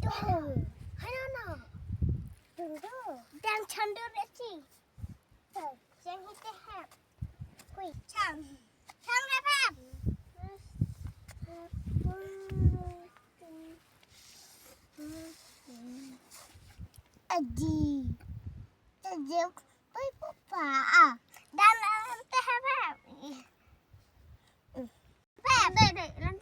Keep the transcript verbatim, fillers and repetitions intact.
Hai na na. Dang chan dur de chi. Chang hi te hep. Hui chang. Chang re hep. Adi. Adi. Pai papa. Dan te hep hep. Hep. Dai dai.